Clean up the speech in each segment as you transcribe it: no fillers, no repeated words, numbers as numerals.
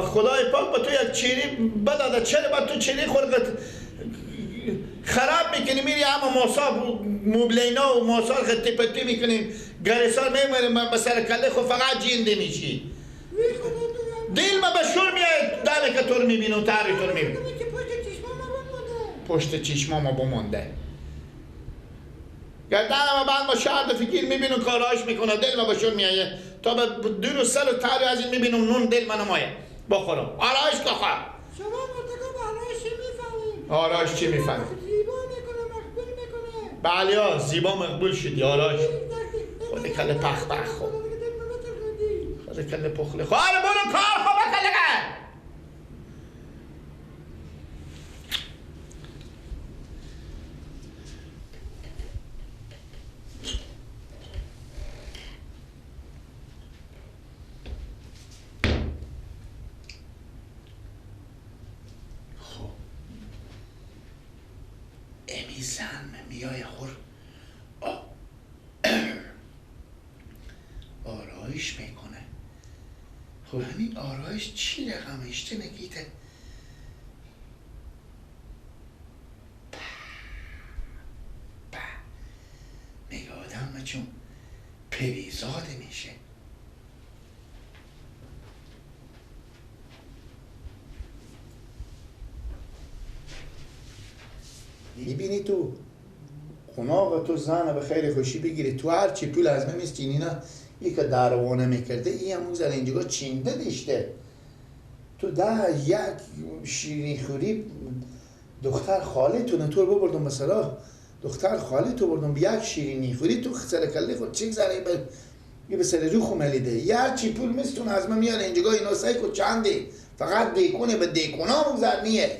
خدای پاک با تو یک چیری بداده، چرا با تو چیری خورد خراب میکنی؟ میری اما موسا موبلینا و موسا خطی پتی میکنیم، گرسال میمونیم به سر کله، خب فقط جینده میشی. دل ما به شور میاد دمه که تو رو میبینم، تری تو رو میبینم. پشت چشما ما بمونده. گردن ما بعد ما شهر فکر میبینم کاراش میکنه، دل ما به شور میایه تا به دور و سر و تری از این میبینم نون دل منو مایه بخورم. آرایش که خواهد شما مرتکب آرایش چی میفهمید؟ آرایش چی میفهمید؟ زیبا میکنه، مقبول میکنه. بله ها، زیبا مقبول شدی آرایش. خود کله پخ پخ خب. خود کله پخله خب. آره برو کار خب بکله. زن میای خور آرایش میکنه. خب همین آرایش چی رقم اشته نگیته؟ میگه آدم چون پریزاده میشه. میبینی تو خناق تو زن به خیلی خوشی بگیری، تو هر چی پول از من میستین اینا یک دروانه میکرده، این هم اون زن اینجا چینده دیشته. تو ده یک شیرینی خوری دختر خاله تو تو رو ببردم، مثلا دختر خاله تو بردم یک شیرینی خوری تو سر کله خود چک زنی به سر رو خملیده. یه هر چی پول میستون از من میاره اینجا اینا سعی کو چنده فقط دیکونه به دیکونا اون زن نیه.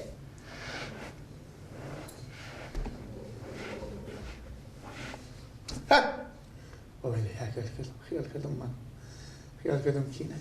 خیال کردم من خیال کردم کینه.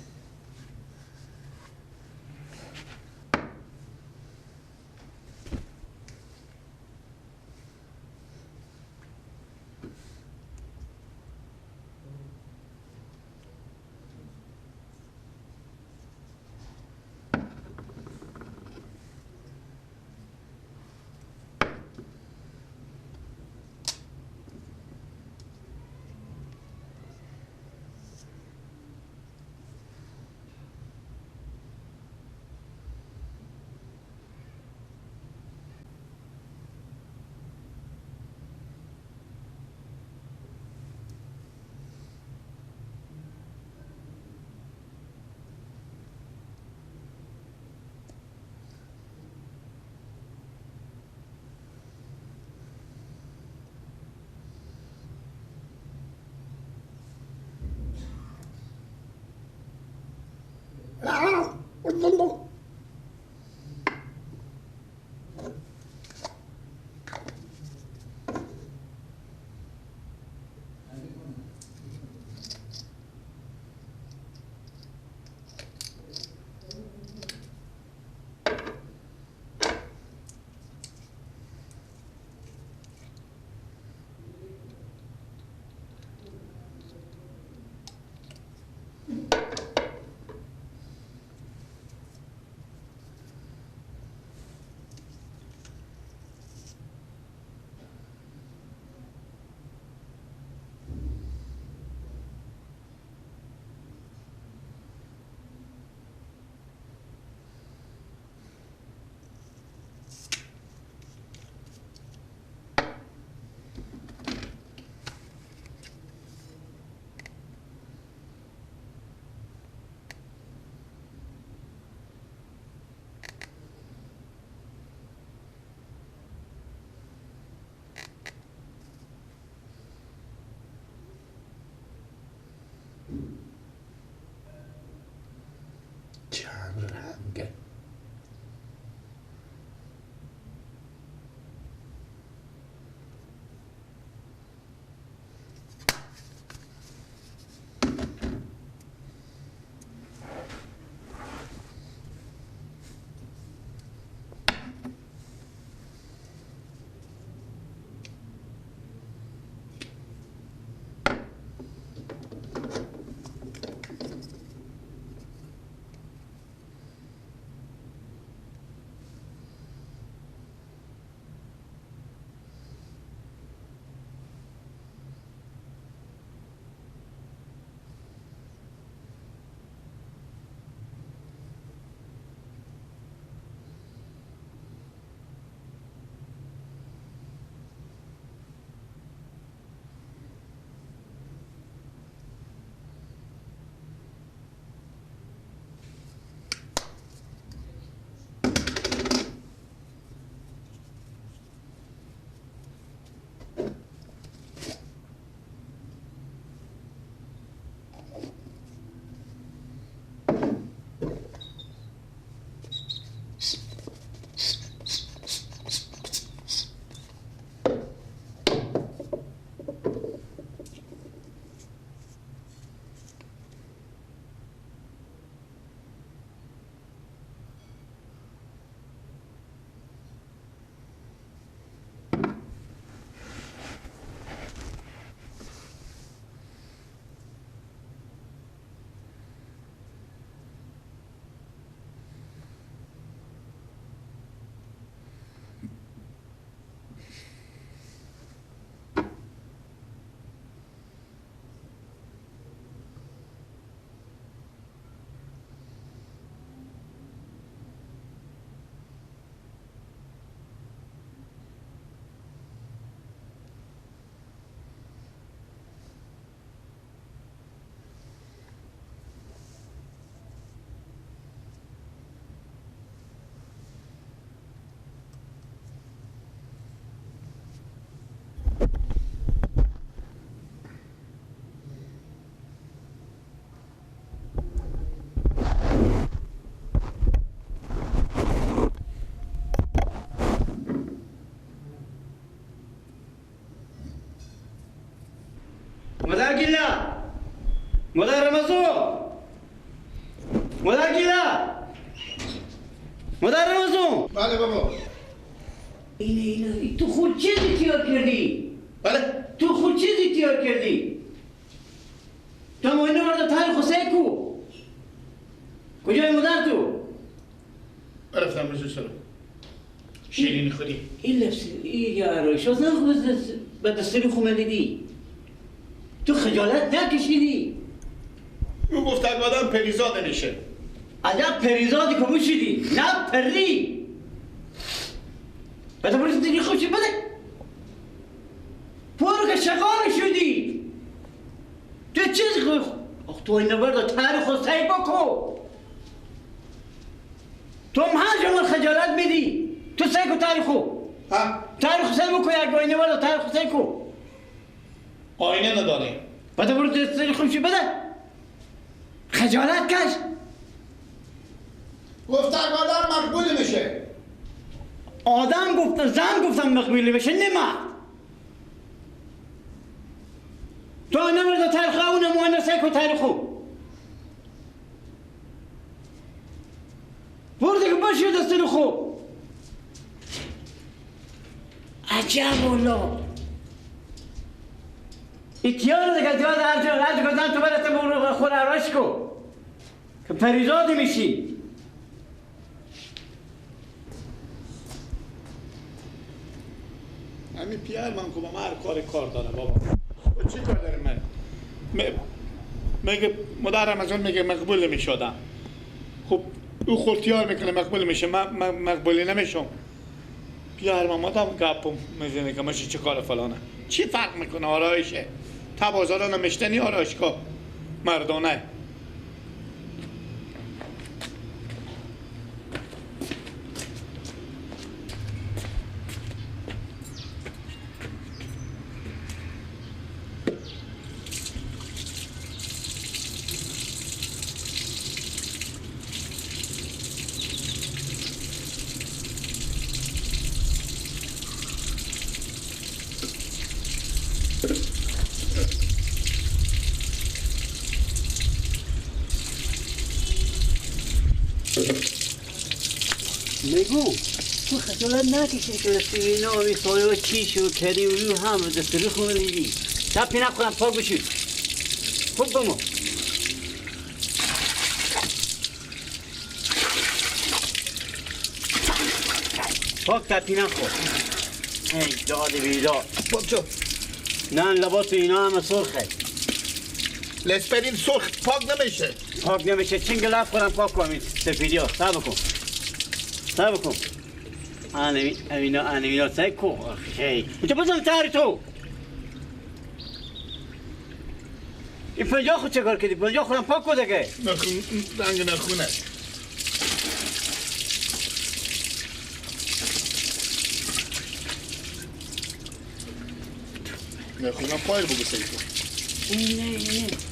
مادر رمضان، مادر گیره، مادر رمضان. بله بابا. اینه تو خود چیزی تیار کردی؟ بله تو خود چیزی تیار کردی؟ تو هم اینو مرد تاریخ حسین کو؟ کجای مادر تو؟ رفتم بسو سلام شیرینی خوری. این لبس این یارو شاز نه به دستوری خو دیدی؟ تو خجالت نکشیدی؟ او گفت آدم پریزاده میشه. عجب پریزادی که بوشیدی، نه پری. بده برو دیگه خوشی بده. پرو که شغال شدی. تو چیز خو آخ تو اینو برد تاریخ سعی بکو. تو هم هر جمال خجالت میدی. تو سعی کو تاریخو. ها؟ تاریخ سعی بکو یک اینو برد تاریخ سعی کو. آینه نداره. بده برو دستوری خوشی بده. خجالت کش. گفت آدم مقبول میشه. آدم گفت زن گفتم مقبول میشه نه مرد. تو نمرد تاریخ اون مؤنثه کو تاریخو. برو دیگه باشی دستور خو. عجب والله. اتیار دیگه دیوار هر جا هر جا گفتم تو برات برو خور آرایش کو که پریزادی میشی. همین پیر من که با من هر کار داره بابا. چی کار داره من؟ میگه مادرم از اون میگه مقبول میشدم. خب او خورتیار میکنه مقبول میشه، من مقبولی نمیشم. پیر من مادم گپم میزنه که ماشی چه کار فلانه. چی فرق میکنه آرایشه؟ تا بازارا نمیشتنی آرایشگاه مردانه. میگو تو خجالت نکشی که لستوینا و سایه و چیش و کری و هم دستوری خونه دیدی. تپی نخورم پاک بشی. خوب بمو. پاک تپی نخور. ای داد بیداد. پاک شو. نه لباس اینا همه سرخه. لسپرین سرخ پاک نمیشه. پاک نمیشه. چنگ لف خورم پاک کنم این سفیدی ها. صبر کن. صبر کن. امینا امینا سعی کو. خیلی. اونجا بزن تاری تو. این پنجاه خود چه کار کردی؟ پنجاه خودم پاک کن دیگه. نخون رنگ نخونه. نخونه پای بگو سعی کن.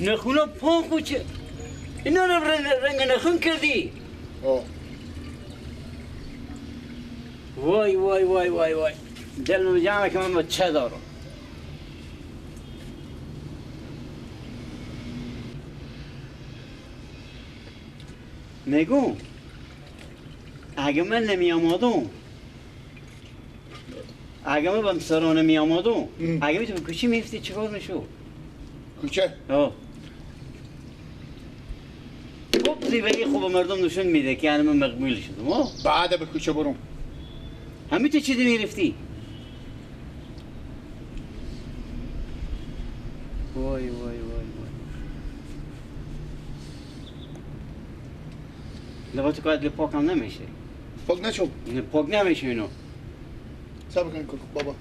نه نخونه پاک چه؟ اینا رو رنگ نخون کردی. آه. وای وای وای وای وای دلم جمعه که من بچه دارم. میگم اگه من نمی آمدم، اگه من به سرا نمی آمدم، اگه میتونم کوچه میفتی چیکار میشو؟ کوچه؟ آه. خوب زیبایی خوب مردم نشون میده که یعنی من مقبول شدم. آه؟ بعد به کوچه برم. همین تو چیزی میرفتی؟ وای وای وای وای لباسو که پاک هم نمیشه. پاک نشو. اینو پاک نمیشه اینو. صبر کن بابا.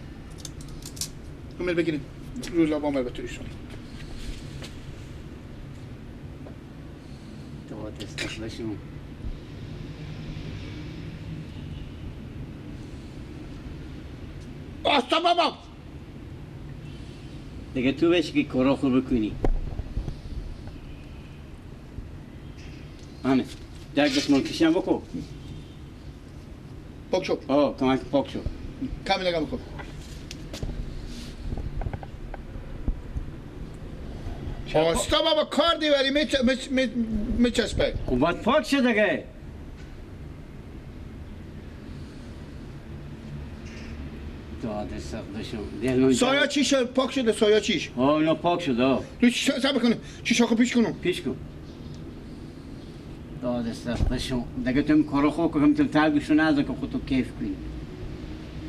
عمر بگیریم. رو لبام به تویشون. تو استخلشون. آستا بابا. دیگه تو بهش که کارا خوب بکنی. همه. یک دستمال کشیم بکن. پاک شو. آه کمک پاک شو. کمی نگاه بکن. آستا بابا کار دیوری میچسبه. خب باید پاک شه دیگه. داده سخته شد. سایه چیش پاک شده؟ سایه چیش؟ آه اینا پاک شده. تو صبر کنم چیش آخه پیش کنم. پیش کن. داده سخته شد. دیگه تو کارو خوب کنم تو ترگشو نذار که خودتو کیف کنی.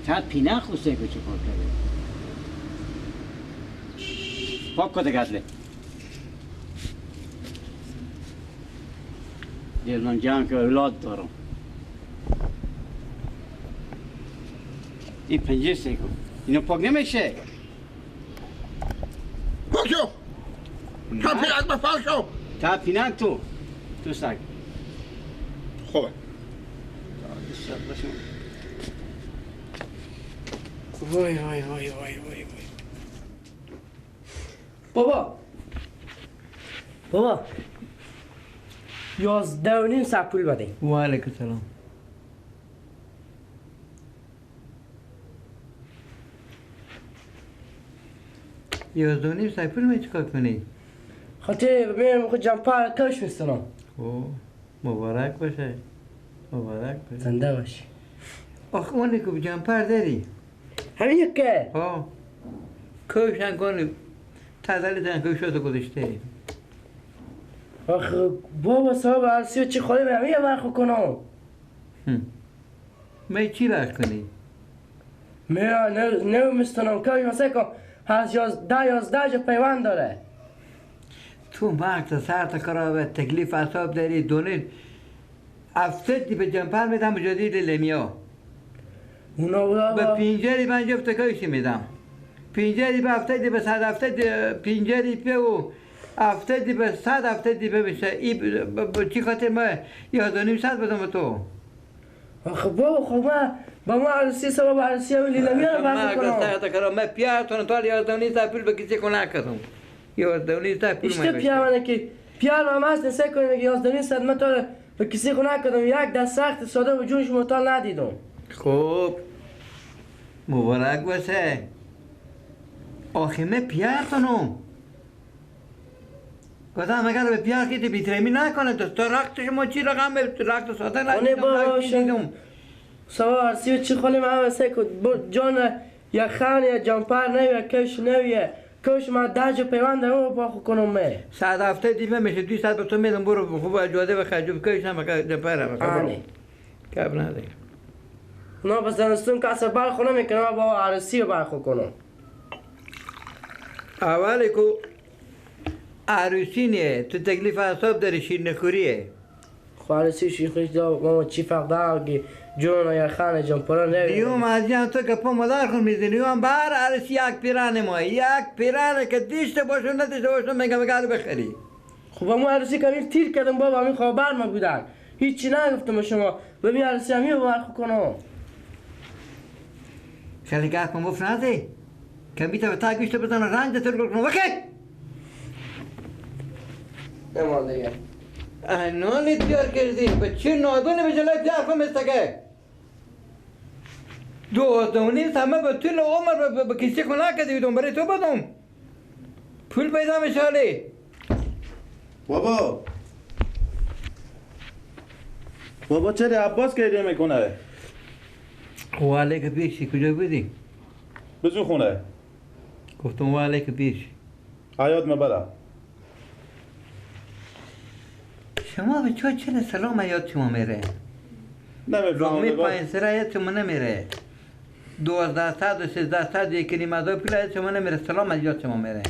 تا پینه خوسته که چه کار کرده. پاک کن دیگه. دل من جان که اولاد دارم. این پنجه سیکو اینو پاک نمیشه. پاک شو. تا پینک پاک شو. تا پینک تو سگ. خوبه. وای وای وای وای وای وای. بابا بابا 11.5 ساعت پول بده. و علیکم السلام. 11.5 ساعت پول می چیکار کنی؟ خاطر ببینم خود جمپر کش میستنم. او مبارک باشه. مبارک باشه. زنده باشی. آخه اونی که جمپر داری؟ همین یکه. ها. کش نکنی. تزلی تن کش تو گذاشته. آخه بابا صاحب عرصی چی خواهی برم یه برخو کنم. می چی برخ کنی؟ می نه میستنم که مثلا کن هست 11 جا پیوند داره. تو مرد سر تا خرابه تکلیف اعصاب داری دونید افتادی به جنپر میدم به جدید لمیا. اونا به پینجری من جفت کایشی میدم. پینجری به افتادی به 100 افتادی پینجری به و افتادی به 100 افتادی به میشه. ای چی خاطر ما 11.5 ساعت بدم به تو؟ آخه بابا خب من با ما عروسی سبب عروسی هم لیلمی رو برخو کنم. من پیارتون تا 11.5 ساعت پول به کسی کنه کردم. 11.5 ساعت پول اشته پیار که پیار هم هست نسه کنیم که 11.5 ساعت من تا به کسی خونه کردم. یک دست سخت ساده و جون شما تا ندیدم. خب مبارک باشه. آخه من پیارتونم گفتم اگر به پیار که بیترمی نکنه تو رقت شما چی رقم رقت ساده ندیدم. سوا عرصی و چی خالی من هم کن جان یا خان یا جانپر نویه کش نویه کش من 10 جا پیوند دارم پاخو کنم. من 100 هفته دیگه میشه 2 ساعت به تو میدم برو خوب جاده بخر جو کش هم جانپر هم بخر. کب نداره. نه بس زنستون که اصلا برخو نمیکنم با عرصی رو برخو کنم. اول کو عروسی نیه تو تکلیف اعصاب داری شیر نخوریه. خب عروسی شیر خوری ماما چی فرق داره که جون یا خانه جان پران نویه. دیوم از جان تو که پا مدار خون میزنی هم بر عروسی یک پیران ما یک پیرانه که دیشته باشه ندیشته باشه میگم میگه بخری. خب ما عروسی که تیر کردم بابا همین خبر ما بودن هیچی نگفتم شما ببین عروسی همین برخو کنم. خیلی گه کن گفت نده که بیتا به تا گوشت بزن رنج تو رو کنم وکی نمان دیگه نانی تیار کردی به چه نادونی به جلوی پیار کن مستکه 2.5 همه به طول عمر به کسی کنه کردی بیدون برای تو بدم پول پیدا میشه. بابا بابا چرا عباس گریه میکنه؟ و علیک پیشی کجا بودی؟ بزو خونه. گفتم و علیک پیش حیات مبره. شما به چه چرا سلام حیات شما میره؟ نمیفهمم. می پایین سر حیات شما نمیره. 12 ساعت و 13 ساعت یک نیم از پول حیات شما نمیره. سلام حیات شما میره.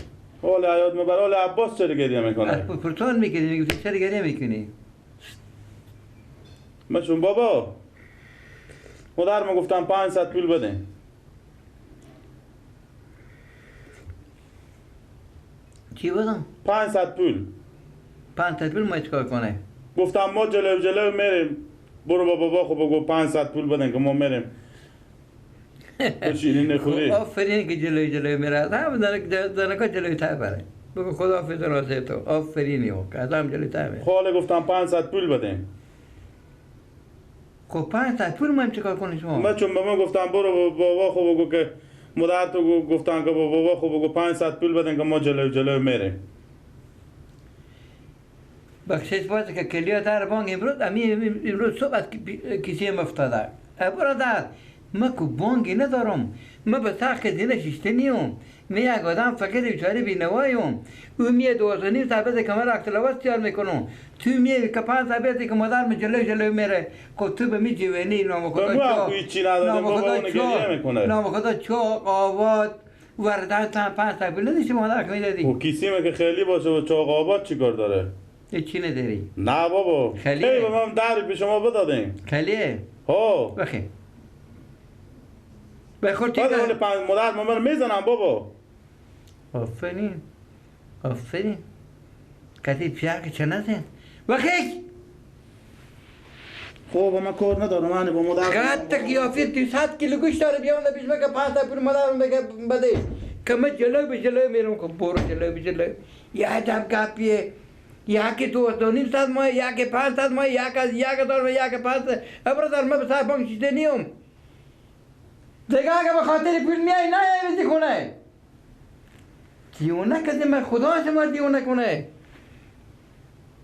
حال حیات مبره. حال عباس چرا گریه میکنه؟ پرتون میکنی میگفتی چرا گریه میکنی؟ مچون بابا مادر ما گفتم 500 پول بده. چی بدم؟ 500 پول. 500 پول ما چیکار کنه؟ گفتم ما جلو جلو میریم برو با بابا خب بگو 500 پول بدن که ما میریم. تو شیرین نخوری. آفرین که جلوی جلوی میره. هم زنکا جلوی تر بره. بگو خدا حافظ راسته تو. آفرینی ها که از هم جلوی تر میره. خاله گفتم 500 پول بدین. خب 500 پول ما چیکار کنه شما؟ من چون به ما گفتم برو بابا خب بگو که مادر تو گفتن که بابا خب بگو 500 پول بدن که ما جلو جلو میریم. بخشش باشه که کلیا در بانک امروز امروز صبح از کیسه افتاده. برادر ما کو بانکی ندارم، ما به سخت زینه شیشته نیم، می یک آدم فقیر بیچاره بینوایم، او میه 2.5 ساعت که من اختلاف تیار میکنم، تو میه که 5 ساعت که مادر من جلو جلو میره، خب تو به می جوانی نام خدا چا نام خدا چا نام خدا چا آباد وردن تا 5 ساعت نداشتی مادر که میدادی. و کیسیمه که خیلی باشه و چاق آباد چیکار داره؟ چی نداری؟ نه بابا خیلی به من دری به شما بدادیم. خیلیه؟ ها بخیر بخور تیگه بعد مادر من میزنم بابا. آفرین آفرین کسی پیاک چه نزن بخیر. خب من کار ندارم، من با مادر خط قیافه 200 کیلو گوشت داره بیام پیش بگه 5 تا پول مادرم بگه بده که من جلو به جلو میرم. خب برو جلو به جلو یه عجب گپیه، یکی 2.5 ساعت ماه، یکی 5 ساعت ماه، یک از 1000 ماه، یک 5. برادر من به سر بانک شیشته نیم دیگه. اگه به خاطر پول میای نه بیزی خونه دیونه کسی من خدا شما دیونه کنه.